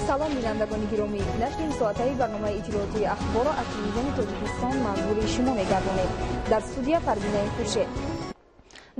Салом, бинандагони гиромӣ. Нашри нимсоатаи барномаи иттилоотии Ахборро аз Телевизиони Тоҷикистон манзури шумо мегардонем. Дар студия Фарбинаи Хуршед.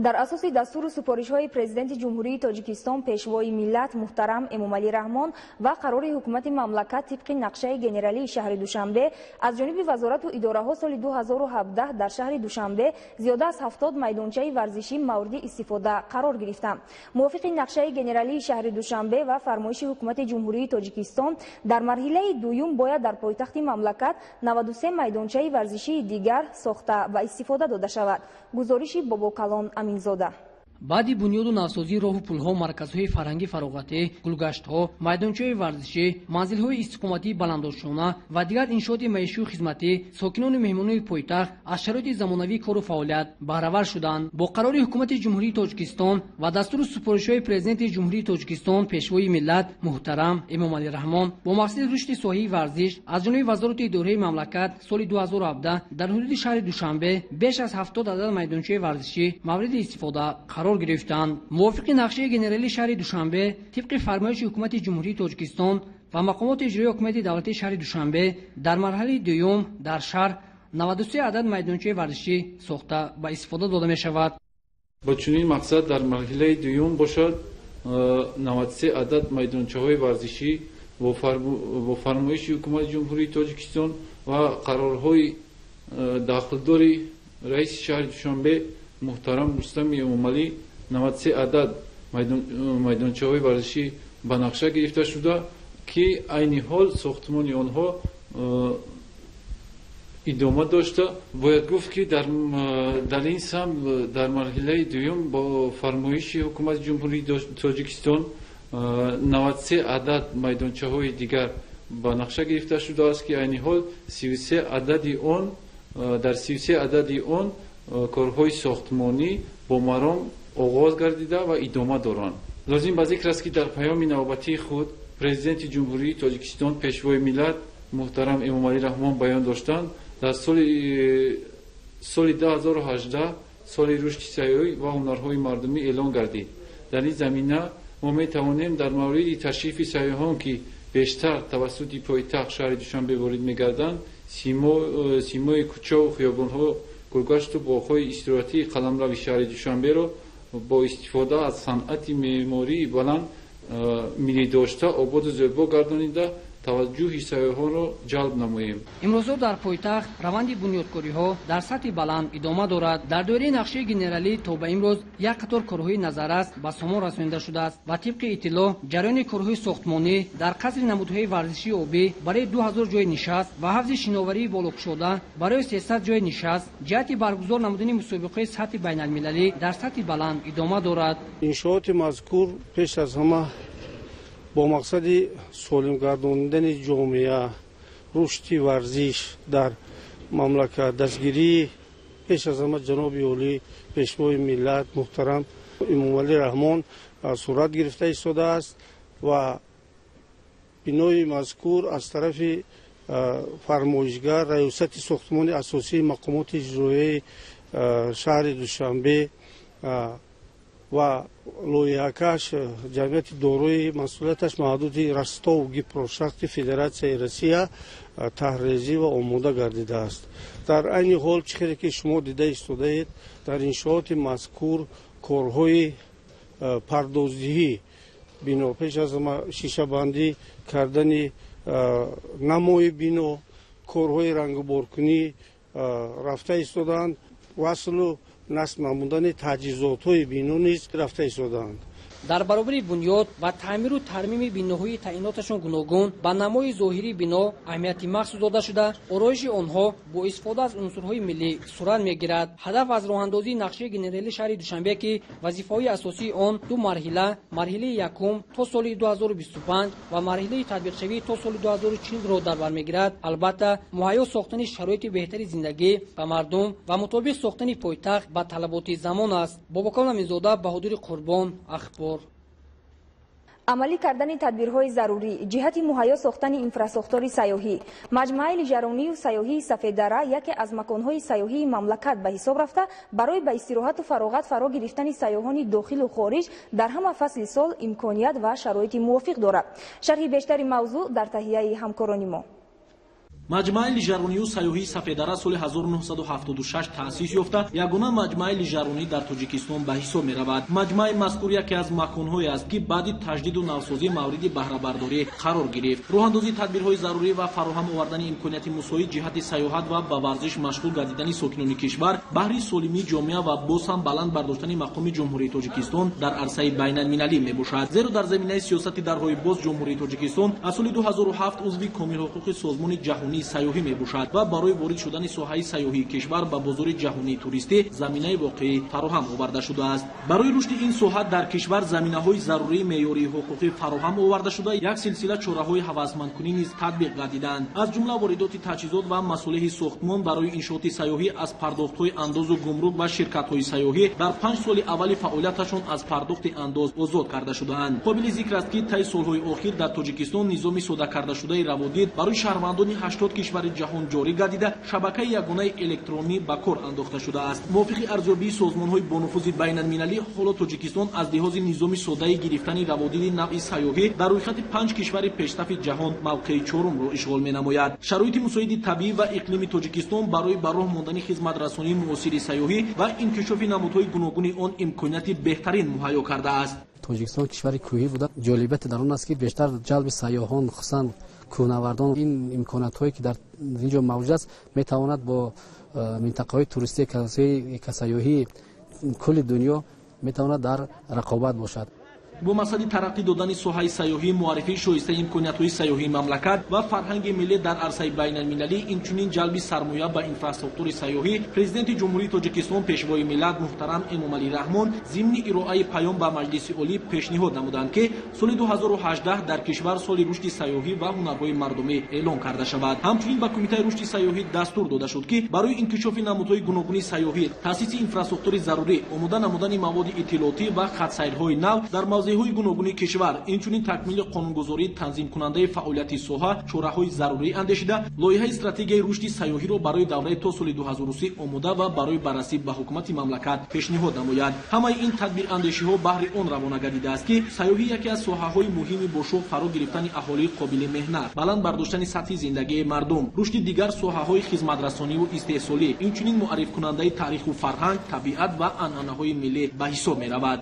Дар асоси дастуру супоришҳои Президенти Ҷумҳурии Тоҷикистон, Пешвои миллат муҳтарам Эмомалӣ Раҳмон ва қарори ҳукумати мамлакат, тибқи нақшаи генералии шаҳри Душанбе аз ҷониби вазорату идораҳо соли 2017 дар шаҳри Душанбе зиёда аз 70 майдончаи варзишӣ мавриди истифода қарор гирифтанд. Мувофиқи нақшаи генералии шаҳри Душанбе ва фармоиши ҳукумати Ҷумҳурии Тоҷикистон, дар марҳилаи дуюм бояд дар пойтахти мамлакат 93 майдончаи варзишии дигар сохта ва истифода дода шавад. Гузориши Бобокалон Аминзода. Баъди бунёду навсозии роҳу пулҳо, марказҳои фарҳангӣ, фароғатӣ, гулгаштҳо, майдончаҳои варзишӣ, манзилҳои истиқоматии баландошёна ва дигар иншооти маишию хизматӣ, сокинону меҳмонони пойтахт аз шароити замонавии кору фаъолият баҳравар шуданд. Бо қарори Ҳукумати Ҷумҳурии Тоҷикистон ва дастуру супоришҳои Президенти Ҷумҳурии Тоҷикистон, Пешвои миллат муҳтарам Эмомалӣ Раҳмон, бо мақсади рушди соҳаи варзиш аз ҷониби вазорату идораи мамлакат соли 2017 дар ҳудуди шаҳри Душанбе беш аз 70 адад майдончаи варзишӣ мавриди истифода қарор гирифтанд. Мувофиқи нақшаи генералии шаҳри Душанбе, тибқи фармоиши Ҳукумати Ҷумҳурии Тоҷикистон ва мақомоти иҷроии ҳокимияти давлатии шаҳри Душанбе, дар марҳалаи дуюм дар шаҳр 93 адад майдончаи варзишӣ сохта ба истифода дода мешавад. Бо чунин мақсад дар марҳилаи дуюм бошад 93 адад майдончаҳои варзишӣ бо фармоиши Ҳукумати Ҷумҳурии Тоҷикистон ва қарорҳои дахлдори раиси шаҳри Душанбе муҳтарам Рустами Эмомалӣ 93 адад майдончаҳои варзишӣ ба нақша гирифта шуда, ки айни ҳол сохтмони онҳо идома дошта. Бояд гуфт, ки дар ин самт дар марҳилаи дуюм бо фармоиши Ҳукумати Ҷумҳурии Тоҷикистон 93 адад майдончаҳои дигар ба нақша гирифта шудааст, ки айни ҳол 33 адади он дар 33 адади он корҳои сохтмонӣ бо маром оғоз гардида ва идома доранд. Лозим ба зикр аст, ки дар паёми навбатии худ Президенти Ҷумҳурии Тоҷикистон, Пешвои миллат муҳтарам Эмомалӣ Раҳмон баён доштанд: дар соли 2018 соли рушди сайёҳӣ ва ҳунарҳои мардумӣ эълон гардид. Дар ин замина мо метавонем дар мавриди ташрифи сайёҳон, ки бештар тавассути пойтахт шаҳри Душанбе ворид мегарданд, симои кӯчаву хиёбонҳо, гулгашту боғҳои истироҳатии қаламрави шаҳри Душанберо бо истифода аз санъати меъмории баланд миллидошта, ободу зебо гардонида, таваҷҷӯҳи сайёҳонро ҷалб намоем. Имрӯзҳо дар пойтахт раванди бунёдкориҳо дар сатҳи баланд идома дорад. Дар доираи нақшаи генералӣ то ба имрӯз як қатор корҳои назаррас ба сомон расонида шудааст ва тибқи иттилоъ, ҷараёни корҳои сохтмонӣ дар қасри намудҳои варзишии обӣ барои 2000 ҷои нишаст ва ҳавзи шиноварии болокушода барои 300 ҷои нишаст ҷиҳати баргузор намудани мусобиқаи сатҳи байналмилалӣ дар сатҳи баланд идома дорад. Иншооти мазкур пеш аз ҳама бо мақсади солим гардонидани ҷомеа, рушди варзиш дар мамлакат, дастгирии пеш аз ҳама ҷаноби олӣ, Пешвои миллат муҳтарам Эмомалӣ Раҳмон сурат гирифта истодааст ва бинои мазкур аз тарафи фармоишгар, Раёсати сохтмони асосии мақомоти иҷроияи шаҳри Душанбе ва лоиҳакаш ҷамъияти дорои масъулияташ маҳдуди «Ростов Гипрошахти» Федератсияи Россия таҳрезӣ ва омода гардидааст. Дар айни ҳол, чӣ хеле ки шумо дида истодаед, дар иншооти мазкур корҳои пардоздиҳӣ бино, пеш аз ҳама шишабандӣ кардани намои бино, корҳои рангуборкунӣ рафта истодаанд, васлу насб намудани таҷҳизотҳои бино низ рафта истодаанд. Дар баробари бунёд ва таъмиру тармими биноҳои таъиноташон гуногун, ба намои зоҳирии бино аҳамияти махсус дода шуда, ороиши онҳо бо истифода аз унсурҳои миллӣ сурат мегирад. Ҳадаф аз роҳандозии нақшаи генералии шаҳри Душанбе, ки вазифаҳои асосии он ду марҳила, марҳилаи якум то соли 2025 ва марҳилаи татбиқшавӣ то соли 2040-ро дар бар мегирад, албатта, муҳайё сохтани шароити беҳтари зиндагӣ ба мардум ва мутобиқ сохтани пойтахт ба талаботи замон аст. Бобокон Аминзода, Баҳодури Қурбон, Ахбор. Амалӣ кардани тадбирҳои зарурӣ ҷиҳати муҳайё сохтани инфрасохтори сайёҳӣ. Маҷмӯаи лижаронию сайёҳии Сафеддара яке аз маконҳои сайёҳии мамлакат ба ҳисоб рафта, барои ба истироҳату фароғат фаро гирифтани сайёҳони дохилу хориҷ дар ҳама фасли сол имконият ва шароити мувофиқ дорад. Шарҳи бештари мавзӯъ дар таҳияи ҳамкорони мо. Маҷмӯаи лижаронию сайёҳии Сафеддара соли 1976 таъсис ёфта, ягона маҷмӯаи лижаронӣ дар Тоҷикистон ба ҳисоб меравад. Маҷмӯаи мазкур яке аз маконҳое аст, ки баъди таҷдиду навсозӣ мавриди баҳрабардорӣ қарор гирифт. Роҳандозии тадбирҳои зарурӣ ва фароҳам овардани имконияти мусоид ҷиҳати сайёҳат ва ба варзиш машғул гардидани сокинони кишвар баҳри солимии ҷомеа ва боз ҳам баланд бардоштани мақоми Ҷумҳурии Тоҷикистон дар арсаи байналмилалӣ мебошад. Зеро дар заминаи сиёсати дарҳои боз Ҷумҳурии Тоҷикистон аз соли 2007 узви комилҳуқуқи Созмони ҷаҳонии сайёҳӣ мебошад ва барои ворид шудани соҳаи сайёҳии кишвар ба бозори ҷаҳонии туристӣ заминаи воқеӣ фароҳам оварда шудааст. Барои рушди ин соҳа дар кишвар заминаҳои зарурии меъёрии ҳуқуқӣ фароҳам оварда шуда, як силсила чораҳои ҳавасмандкунӣ низ татбиқ гардиданд. Аз ҷумла воридоти таҷҳизот ва масолеҳи сохтмон барои иншооти сайёҳӣ аз пардохтҳои андозу гумрук ва ширкатҳои сайёҳӣ дар 5 соли аввали фаъолияташон аз пардохти андоз озод карда шудаанд. Қобили зикр аст, ки таи солҳои охир дар Тоҷикистон низоми сода кардашудаи раводид барои шаҳрвандони 80 кишвари ҷаҳон ҷорӣ гардида, шабакаи ягонаи электронӣ ба кор андохта шудааст. Мувофиқи арзёбии созмонҳои бонуфузи байналмилалӣ, ҳоло Тоҷикистон аз лиҳози низоми содаи гирифтани раводиди навъи сайёҳӣ дар рӯйхати 5 кишвари пешсафи ҷаҳон мавқеи чорумро ишғол менамояд. Шароити мусоиди табиӣ ва иқлими Тоҷикистон барои ба роҳ мондани хизматрасонии муосири сайёҳӣ ва инкишофи намудҳои гуногуни он имконияти беҳтарин муҳайё кардааст. Тоҷикистон кишвари кӯҳӣ буда, ҷолибияти дар он аст, ки бештар ҷалби сайёҳон, хусусан кӯҳнавардон, ин имкониятҳое ки дар ин ҷо мавҷуд аст, метавонад бо минтақаҳои туристии сайёҳии кулли дунё метавонад дар рақобат бошад. Бо мақсади тараққӣ додани соҳаи сайёҳӣ, муаррифии шоистаи имкониятҳои сайёҳии мамлакат ва фарҳанги миллӣ дар арсаи байналмилалӣ, инчунин ҷалби сармоя ба инфраструктури сайёҳӣ, Президенти Ҷумҳурии Тоҷикистон, Пешвои миллат муҳтарам Эмомалӣ Раҳмон зимни ироаи паём ба Маҷлиси Олӣ пешниҳод намуданд, ки соли 2018 дар кишвар соли рушди сайёҳӣ ва ҳунарҳои мардумӣ эълон карда шавад. Ҳамчунин ба Кумитаи рушди сайёҳӣ дастур дода шуд, ки барои инкишофи намудҳои гуногуни сайёҳӣ, таъсиси инфраструктури зарурӣ, омода намудани маводи иттилоотӣ ва хатсайрҳои нав дар мавзеъҳои гуногуни кишвар, инчунин такмили қонунгузории танзимкунандаи фаъолияти соҳа чораҳои зарурӣ андешида, лоиҳаи стратегияи рушди сайёҳиро барои давраи то соли 2030 омода ва барои баррасӣ ба ҳукумати мамлакат пешниҳод намояд. Ҳамаи ин тадбирандешиҳо баҳри он равона гардидааст, ки сайёҳӣ яке аз соҳаҳои муҳими бо шуғл фаро гирифтани аҳолии қобили меҳнат, баланд бардоштани сатҳи зиндагии мардум, рушди дигар соҳаҳои хизматрасониву истеҳсолӣ, инчунин муаррифкунандаи таъриху фарҳанг, табиат ва анъанаҳои миллӣ ба ҳисоб меравад.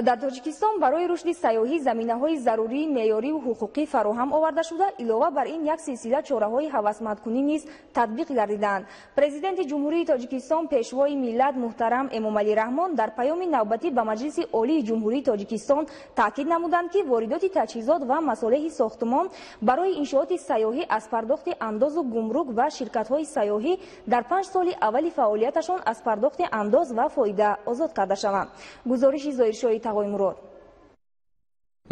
Дар Тоҷикистон барои рушди сайёҳӣ заминаҳои зарурии меъёриву ҳуқуқӣ фароҳам оварда шуда, илова бар ин як силсила чораҳои ҳавасмандкунӣ низ татбиқ гардидаанд. Президенти Ҷумҳурии Тоҷикистон, Пешвои миллат муҳтарам Эмомалӣ Раҳмон дар паёми навбатӣ ба Маҷлиси Олии Ҷумҳурии Тоҷикистон таъкид намуданд, ки воридоти таҷҳизот ва масолеҳи сохтмон барои иншооти сайёҳӣ аз пардохти андозу гумрук ва ширкатҳои сайёҳӣ дар 5 соли аввали фаъолияташон аз пардохти андоз ва фоида озод карда шаванд. Гузориши Зоҳиршоҳи Тағоймурод.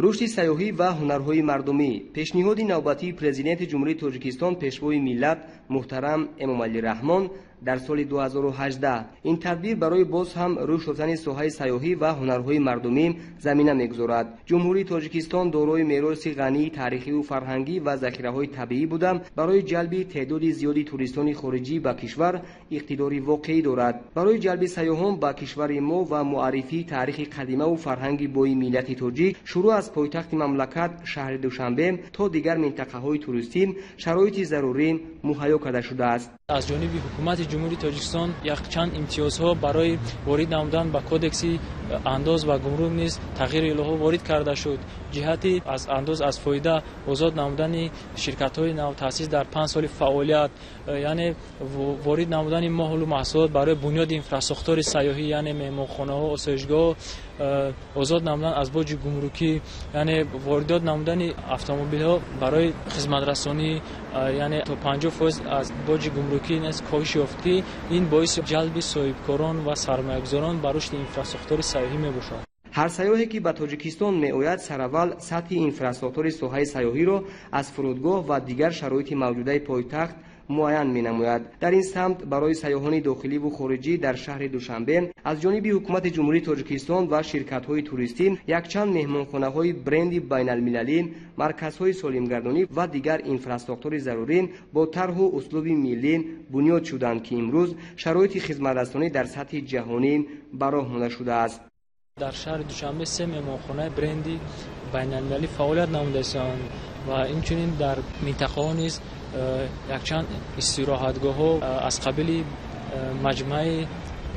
Рушди сайёҳӣ ва ҳунарҳои мардумӣ. Пешниҳоди навбатии Президенти Ҷумҳурии Тоҷикистон, Пешвои миллат муҳтарам Эмомалӣ Раҳмон дар соли 2018. Ин тадбир барои боз ҳам рушд ёфтани соҳаи сайёҳӣ ва ҳунарҳои мардумӣ замина мегузорад. Ҷумҳурии Тоҷикистон дорои мероси ғании таърихиву фарҳангӣ ва захираҳои табиӣ буда, барои ҷалби теъдоди зиёди туристони хориҷӣ ба кишвар иқтидори воқеӣ дорад. Барои ҷалби сайёҳон ба кишвари мо ва муаррифии таърихи қадимаву фарҳанги бои миллати тоҷик, шурӯъ аз пойтахти мамлакат шаҳри Душанбе то дигар минтақаҳои туристӣ шароити зарурӣ муҳайё карда шудааст. Аз ҷониби ҳукумати Ҷумҳурии Тоҷикистон якчанд имтиёзҳо барои ворид намудан ба кодекси андоз ва гумрук низ тағйири илоҳо ворид карда шуд. Ҷиҳати аз андоз аз фоида озод намудани ширкатҳои навтаъсис дар 5 соли фаъолият, яъне ворид намудани моҳлу маҳсулот барои бунёди инфрасохтори сайёҳӣ, яъне меҳмонхонаҳо, осоишгоҳ, озод намудан аз боҷи гумрукӣ, яъне воридот намудани автомобилҳо барои хизматрасонӣ, яъне то 50% аз боҷи гумрукӣ низ коҳиш ёфт, ки ин боиси ҷалби соҳибкорон ва сармоягузорон ба рушди инфрасохтори сайёҳӣ мебошад. Ҳар сайёҳе ки ба Тоҷикистон меояд, сараввал сатҳи инфрасохтори соҳаи сайёҳиро аз фурудгоҳ ва дигар шароити мавҷудаи пойтахт муайян менамояд. Дар ин самт барои сайёҳони дохиливу хориҷӣ дар шаҳри Душанбе аз ҷониби ҳукумати Ҷумҳурии Тоҷикистон ва ширкатҳои туристӣ якчанд меҳмонхонаҳои бренди байналмилалӣ, марказҳои солимгардонӣ ва дигар инфраструктури зарурӣ бо тарҳу услуби миллӣ бунёд шуданд, ки имрӯз шароити хизматрасонӣ дар сатҳи ҷаҳонӣ ба роҳ монда шудааст. Дар шаҳри Душанбе се меҳмонхонаи бренди байналмилалӣ фаъолият намудаистанд ва инчунин дар минтақаҳо низ якчанд истироҳатгоҳҳо аз қабили маҷмӯаи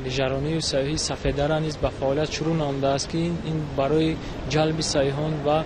лижаронию сайёҳии Сафедара низ ба фаъолият шурӯъ намудааст, ки ин барои ҷалби сайёҳон ва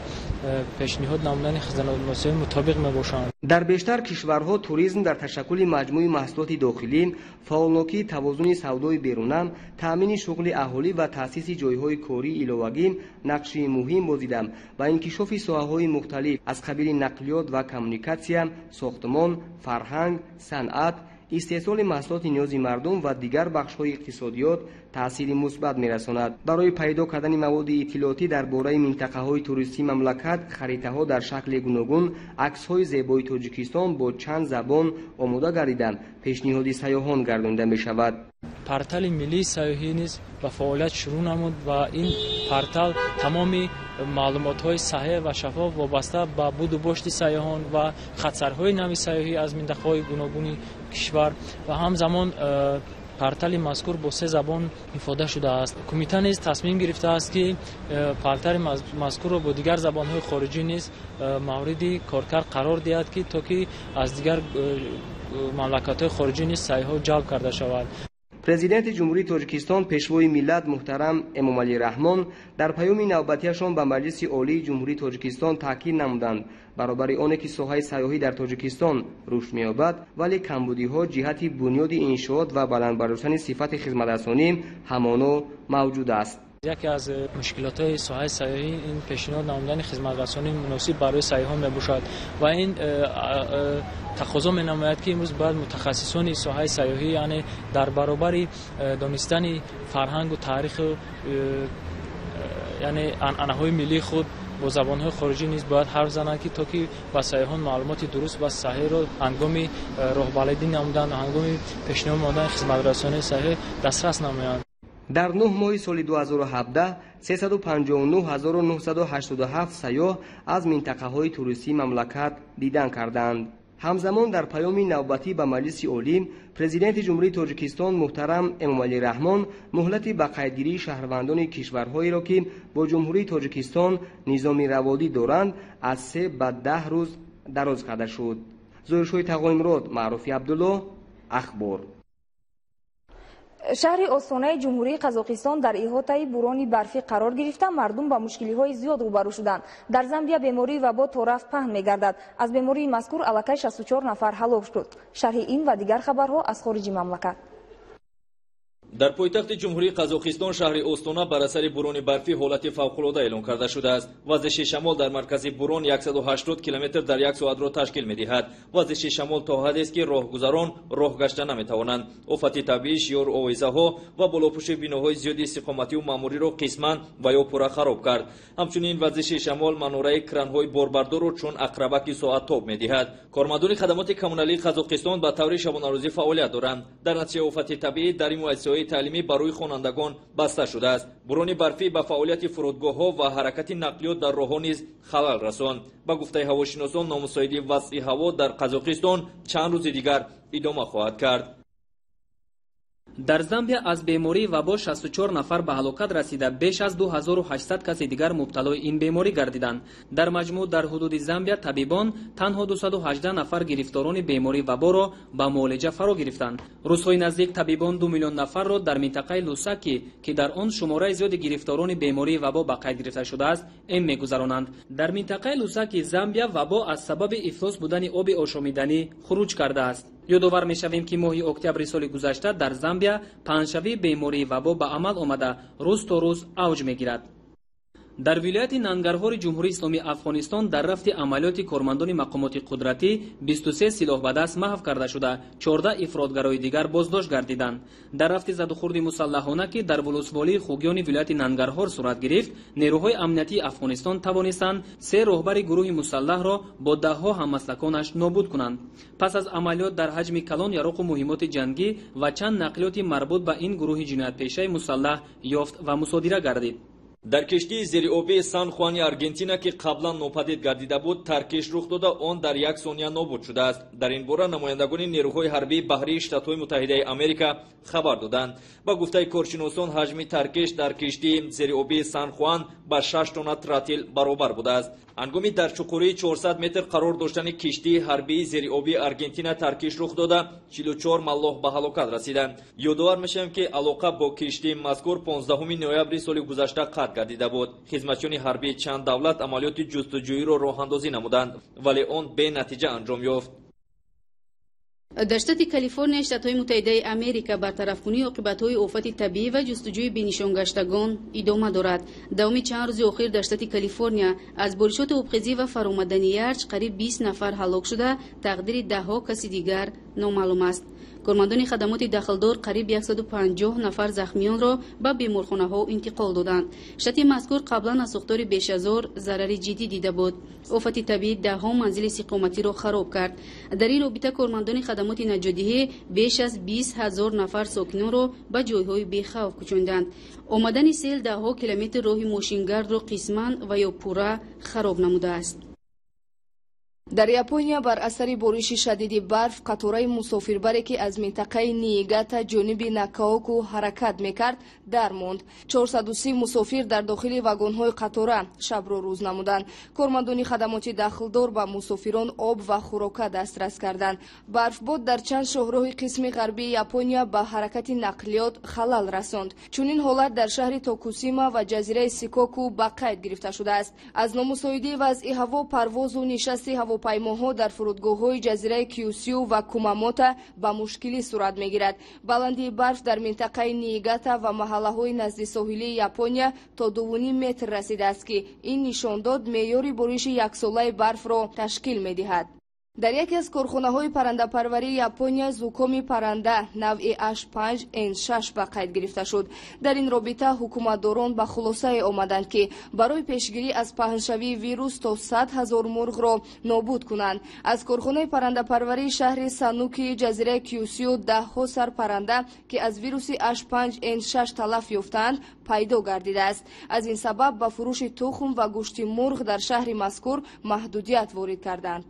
пешниҳод намудани хизматрасониҳои мутобиқ мебошанд. Дар бештар кишварҳо туризм дар ташаккули маҷмӯи маҳсулоти дохилӣ, фаъолнокии тавозуни савдои беруна, таъмини шуғли аҳолӣ ва таъсиси ҷойҳои кории иловагӣ нақши муҳим бозида ва инкишофи соҳаҳои мухталиф аз қабили нақлиёт ва коммуникатсия, сохтмон, фарҳанг, санъат, истеҳсоли маҳсулоти ниёзи мардум ва дигар бахшҳои иқтисодиёт таъсири мусбат мерасонад. Барои пайдо кардани маводи иттилоотӣ дар бораи минтақаҳои туристии мамлакат, харитаҳо дар шакли гуногун, аксҳои зебои Тоҷикистон бо чанд забон омода гардида пешниҳоди сайёҳон гардонида мешавад. Портали миллии сайёҳӣ низ ба фаъолият шурӯъ намуд ва ин портал тамоми маълумотҳои саҳеҳ ва шаффоф вобаста ба буду бошти сайёҳон ва хатсарҳои нави сайёҳӣ аз минтақаҳои гуногуни кишвар ва ҳамзамон портали мазкур бо се забон ифода шудааст. Кумита низ тасмим гирифтааст, ки портали мазкурро бо дигар забонҳои хориҷӣ низ мавриди коркард қарор диҳад, ки то ки аз дигар мамлакатҳои хориҷӣ низ сайёҳҳо ҷалб карда шавад. Президенти Ҷумҳурии Тоҷикистон, Пешвои миллат муҳтарам Эмомалӣ Раҳмон дар паёми навбатиашон ба Маҷлиси Олии Ҷумҳурии Тоҷикистон таъкид намуданд, баробари оне ки соҳаи сайёҳӣ дар Тоҷикистон рушд меёбад, вале камбудиҳо ҷиҳати бунёди иншоот ва баланд бардоштани сифати хизматрасонӣ ҳамоно мавҷуд аст. Яке аз мушкилотҳои соҳаи сайёҳӣ ин пешниҳод намудани хизматрасонии муносиб барои сайёҳон мебошад ва ин тақозо менамояд, ки имрӯз бояд мутахассисони соҳаи сайёҳӣ, яъне дар баробари донистани фарҳангу таъриху яъне анъанаҳои миллии худ бо забонҳои хориҷӣ низ бояд ҳарф зананд, ки то ки ба сайёҳон маълумоти дуруст ва саҳеҳро ҳангоми роҳбаладӣ намудан, ҳангоми пешниҳод намудани хизматрасонии саҳеҳ дастрас намоянд. Дар 9 моҳи соли 2017 359 987 сайёҳ аз минтақаҳои туристии мамлакат дидан карданд. Ҳамзамон дар паёми навбатӣ ба Маҷлиси Олӣ Президенти Ҷумҳурии Тоҷикистон муҳтарам Эмомалӣ Раҳмон муҳлати ба қайдгирии шаҳрвандони кишварҳоеро, ки бо Ҷумҳурии Тоҷикистон низоми раводид доранд, аз 3 ба 10 рӯз дароз карда шуд. Зоҳиршоҳи Тағоимурод, Маъруфи Абдулло, Ахбор. Шаҳри Остонаи Ҷумҳурии Қазоқистон дар иҳотаи бурони барфӣ қарор гирифта, мардум ба мушкилиҳои зиёд рӯбарӯ шуданд. Дар Замбия бемории вабо торафт паҳн мегардад. Аз бемории мазкур аллакай 64 нафар ҳалок шуд. Шарҳи ин ва дигар хабарҳо аз хориҷи мамлакат. Дар пойтахти Ҷумҳурии Қазоқистон, шаҳри Остона, бар асари бурони барфӣ ҳолати фавқулода эълон карда шудааст. Вазиши шамол дар маркази бурон 180 километр дар як соатро ташкил медиҳад. Вазиши шамол то ҳадест, ки роҳгузарон роҳ гашта наметавонанд. Офати табиӣ шиёру овезаҳо ва болопӯши биноҳои зиёди истиқомативу маъмуриро қисман ва ё пурра хароб кард. Ҳамчунин вазиши шамол манораи кранҳои борбардорро чун ақрабаки соат тоб медиҳад. Кормандони хадамоти коммуналии Қазоқистон ба таври шабонарӯзӣ фаъолият доранд. Дар натиҷаи офати табиӣ дари муассисаҳои таълимӣ барои хонандагон баста шудааст. Бурони барфӣ ба фаъолияти фурудгоҳҳо ва ҳаракати нақлиёт дар роҳҳо низ халал расонд. Ба гуфтаи ҳавошиносон, номусоиди вазъи ҳаво дар Қазоқистон чанд рӯзи дигар идома хоҳад кард. Дар Замбия аз бемории вабо 64 нафар ба ҳалокат расида, беш аз 2800 каси дигар мубталои ин беморӣ гардиданд. Дар маҷмӯъ дар ҳудуди Замбия табибон танҳо 218 нафар гирифторони бемории ваборо ба муолиҷа фаро гирифтанд. Рӯзҳои наздик табибон 2 миллион нафарро дар минтақаи Лусаки, ки дар он шумораи зиёди гирифторони бемории вабо ба қайд гирифта шудааст, эм мегузаронанд. Дар минтақаи Лусаки Замбия вабо аз сабаби ифлос будани оби ошомиданӣ хуруҷ кардааст. Ёдовар мешавем, ки моҳи октябри соли гузашта дар Замбия паҳншавии бемории вабо ба амал омада, рӯз то рӯз авҷ мегирад. Дар вилояти Нангарҳори Ҷумҳурии Исломии Афғонистон дар рафти амалиёти кормандони мақомоти қудратӣ 23 силоҳ ба даст маҳв карда шуда, 14 ифротгарои дигар боздошт гардиданд. Дар рафти задухӯрди мусаллаҳона, ки дар вулусволии Хугёни вилояти Нангарҳор сурат гирифт, нерӯҳои амниятии Афғонистон тавонистанд се роҳбари гурӯҳи мусаллаҳро бо даҳҳо ҳаммаслаконаш нобуд кунанд. Пас аз амалиёт дар ҳаҷми калон яроқу муҳиммоти ҷангӣ ва чанд нақлиёти марбут ба ин гурӯҳи ҷиноятпешаи мусаллаҳ ёфт ва мусодира гардид. Дар киштии зериобии Сан Хуани Аргентина, ки қаблан нопадид гардида буд, таркиш рух дода, он дар як сония нобуд шудааст. Дар ин бора намояндагони нерӯҳои ҳарбии баҳрии Штатҳои Муттаҳидаи Америка хабар доданд. Ба гуфтаи коршиносон, ҳаҷми таркиш дар киштии зериобии Сан Хуан ба 6 тонна тротил баробар будааст. Ҳангоми дар чуқурии 400 метр қарор доштани киштии ҳарбии зериобии Аргентина таркиш рух дода, 44 маллоҳ ба ҳалокат расиданд. Ёдовар мешавем, ки алоқа бо киштии мазкур 15 ноябри соли гузашта қатъ гардида буд. Хизматчиёни ҳарбии чанд давлат амалиёти ҷустуҷӯиро роҳандозӣ намуданд, вале он бенатиҷа анҷом ёфт. Дар штати Калифорния, Штатҳои Муттаҳидаи Америка, бартарафкунии оқибатҳои офати табиӣ ва ҷустуҷӯи бенишонгаштагон идома дорад. Давоми чанд рӯзи охир дар штати Калифорния аз боришоти обхезӣ ва фаромадани ярч қариб 20 нафар ҳалок шуда, тақдири даҳҳо каси дигар номаълум аст. Кормандони хадамоти дахлдор қариб 150 нафар захмиёнро ба беморхонаҳо интиқол доданд. Штати мазкур қаблан аз сӯхтори бешазор зарари ҷиддӣ дида буд. Офати табиӣ даҳҳо манзили истиқоматиро хароб кард. Дар ин робита кормандони хадамоти наҷотдиҳӣ беш аз 20 ҳазор нафар сокинонро ба ҷойҳои бехавф кӯчонданд. Омадани сел даҳҳо километр роҳи мошингардро қисман ва ё пурра хароб намудааст. Дар Япония бар асари бориши шадиди барф қатораи мусофирбаре, ки аз минтақаи Ниигата ҷониби Накаоку ҳаракат мекард, дармонд. 430 мусофир дар дохили вагонҳои қатора шабро рӯз намуданд. Кормандони хадамоти дахлдор ба мусофирон об ва хӯрока дастрас карданд. Барфбод дар чанд шоҳроҳи қисми ғарбии Япония ба ҳаракати нақлиёт халал расонд. Чунин ҳолат дар шаҳри Токусима ва ҷазираи Сикоку ба қайд гирифта шудааст. Аз номусоидии вазъи ҳаво парвозу нишасти ҳавопаймоҳо дар фурудгоҳҳои ҷазираи Кюсю ва Кумамото ба мушкилӣ сурат мегирад. Баландии барф дар минтақаи Ниигата ва маҳаллаҳои назди соҳилии Япония то 2,5 метр расидааст, ки ин нишондод меъёри бориши яксолаи барфро ташкил медиҳад. Дар яке аз корхонаҳои паррандапарварии Япония зукоми парранда навъи H5N6 ба қайд гирифта шуд. Дар ин робита ҳукуматдорон ба хулосае омаданд, ки барои пешгирӣ аз паҳншавии вирус то 100 ҳазор мурғро нобуд кунанд. Аз корхонаи паррандапарварии шаҳри Сануки ҷазираи Кюсю даҳҳо сар парранда, ки аз вируси H5N6 талаф ёфтаанд, пайдо гардидааст. Аз ин сабаб ба фурӯши тухм ва гӯшти мурғ дар шаҳри мазкур маҳдудият ворид карданд.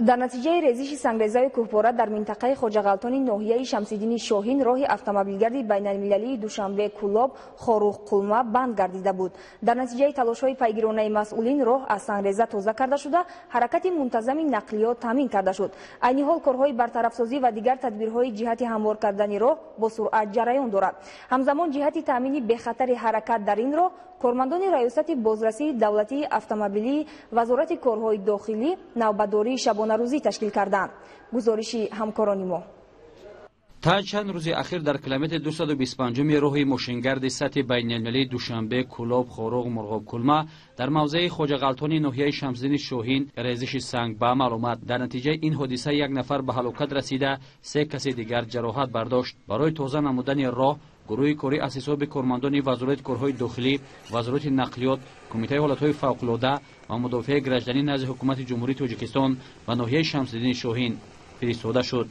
Дар натиҷаи резиши сангрезаи кӯҳпора дар минтақаи Хоҷағалтони ноҳияи Шамсиддини Шоҳин роҳи автомобилгарди байналмилалии Душанбе Кӯлоб Хоруғ Қулма банд гардида буд. Дар натиҷаи талошҳои пайгиронаи масъулин роҳ аз сангреза тоза карда шуда, ҳаракати мунтазами нақлиёт таъмин карда шуд. Айни ҳол корҳои бартарафсозӣ ва дигар тадбирҳои ҷиҳати ҳамвор кардани роҳ бо суръат ҷараён дорад. Ҳамзамон ҷиҳати таъмини бехатари ҳаракат дар ин роҳ кормандони раёсати бозрасии давлатии автомобилии Вазорати корҳои дохилӣ навбатдории шабонарӯзӣ ташкил карданд. Гузориши ҳамкорони мо. Та чанд рӯзи ахир дар километри 225 роҳи мошингарди сатҳи байналмилалии Душанбе Кӯлоб Хоруғ Мурғоб Кулма дар мавзеи Хоҷағалтони ноҳияи Шамсиддини Шоҳин резиши санг ба амал омад. Дар натиҷаи ин ҳодиса як нафар ба ҳалокат расида, се каси дигар ҷароҳат бардошт. Барои тоза намудани роҳ гурӯҳи корӣ аз ҳисоби кормандони Вазорати корҳои дохилӣ, Вазорати нақлиёт, Кумитаи ҳолатҳои фавқулода ва мудофиаи гражданӣ назди Ҳукумати Ҷумҳурии Тоҷикистон ва ноҳияи Шамсиддини Шоҳин фиристода шуд.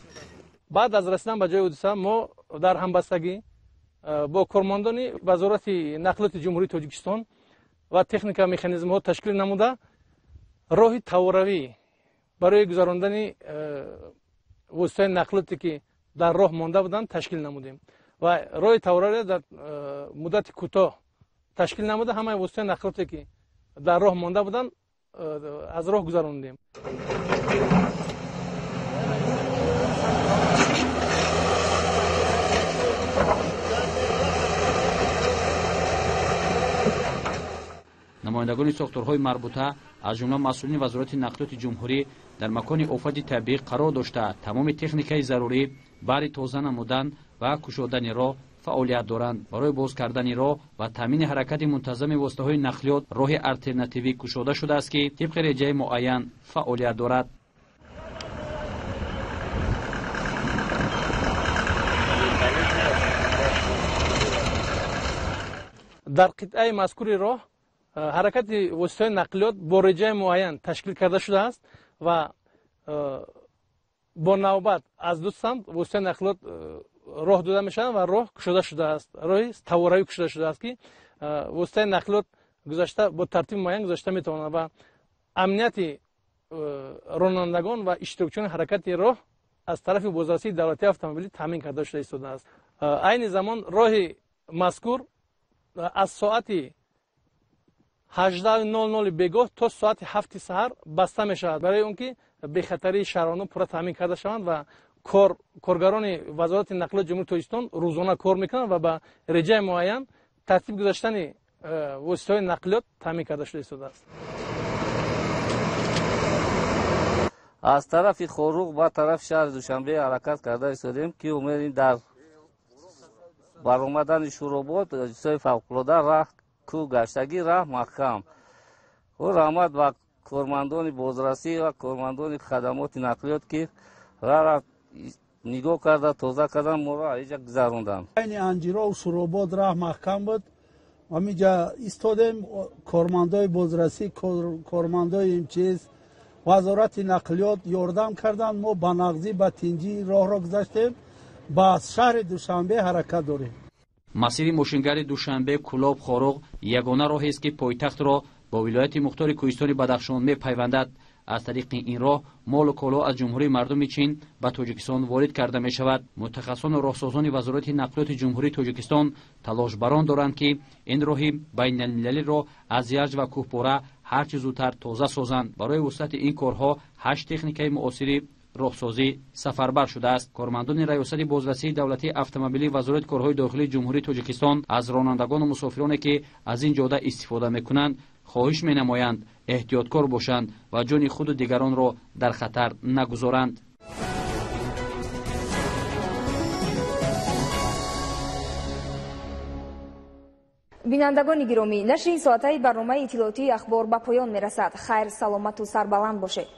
Баъд аз расидан ба ҷои ҳодиса мо дар ҳамбастагӣ бо кормандони Вазорати нақлиёти Ҷумҳурии Тоҷикистон ва техника механизмҳо ташкил намуда роҳи таворавӣ барои гузарондани воситаи нақлиёте ки дар роҳ монда буданд ташкил намудем ва роҳи таворавиро дар муддати кӯтоҳ ташкил намуда ҳамаи воситаи нақлиёте ки дар роҳ монда буданд аз роҳ гузарондем. Намояндагони сохторҳои марбута, аз ҷумла масъулини Вазорати нақлиёти ҷумҳурӣ, дар макони офати табиӣ қарор дошта, тамоми техникаи зарурӣ баҳри тоза намудан ва кушодани роҳ фаъолият доранд. Барои боз кардани роҳ ва таъмини ҳаракати мунтазами воситаҳои нақлиёт роҳи алтернативӣ кушода шудааст, ки тибқи реҷаи муайян фаъолият дорад. Дар қитъаи мазкури роҳ ҳаракати воситаҳои нақлиёт бо реҷаи муайян ташкил карда шудааст ва бо навбат аз ду самт воситаи нақлиёт роҳ дода мешаванд ва роҳ кушода шудааст, роҳи таворавӣ кушода шудааст, ки воситаи нақлиёт гузашта бо тартиби муайян гузашта метавонад ва амнияти ронандагон ва иштирокчиёни ҳаракати роҳ аз тарафи бозрасии давлатии автомобилӣ таъмин карда шуда истодааст. Айни замон роҳи мазкур аз соати 18:00 бегоҳ то соати 7 саҳар баста мешавад, барои он ки бехатарии шаҳрвандон пурра таъмин карда шаванд ва коргарони Вазорати нақлиёти Ҷумҳурии Тоҷикистон рӯзона кор мекунанд ва ба реҷаи муайян тартиб гузаштани воситаҳои нақлиёт таъмин карда шуда истодааст. Аз тарафи Хоруғ ба тарафи шаҳри Душанбе ҳаракат карда истодем, ки умедем дар баромадани Шӯробод ҳодисаи фавқулода раҳ кӯ гаштагӣ раҳ маҳкам. Ӯ раҳмат ба кормандони бозрасӣ ва кормандони хадамоти нақлиёт, ки раҳра нигоҳ карда тоза кардан моро инҷа гузаронданд. Байни Анҷирову Шӯробод раҳ маҳкам буд. Ҳаминҷа истодем, кормандои бозрасӣ, кормандои МЧС, Вазорати нақлиёт ёрдам карданд. Мо ба нағзӣ, ба тинҷӣ роҳро гузаштем, ба шаҳри Душанбе ҳаракат дорем. Масири мошингарди Душанбе Кӯлоб Хоруғ ягона роҳест, ки пойтахтро бо вилояти мухтори кӯҳистони Бадахшон мепайвандад. Аз тариқи ин роҳ молу коло аз Ҷумҳурии мардуми Чин ба Тоҷикистон ворид карда мешавад. Мутахассисону роҳсозони Вазорати нақлиёти Ҷумҳурии Тоҷикистон талошбарон доранд, ки ин роҳи байналмилалиро аз ярҷ ва кӯҳпора ҳарчи зудтар тоза созанд. Барои вусъати ин корҳо 8 техникаи муосири роҳсозӣ сафарбар шудааст. Кормандони Раёсати бозрасии давлатии автомобилии Вазорати корҳои дохилии Ҷумҳурии Тоҷикистон аз ронандагону мусофироне, ки аз ин ҷода истифода мекунанд, хоҳиш менамоянд эҳтиёткор бошанд ва ҷони худу дигаронро дар хатар нагузоранд. Бинандагони гиромӣ, нашри соатаи барномаи иттилоотии Ахбор ба поён мерасад. Хайр, саломату сарбаланд бошед.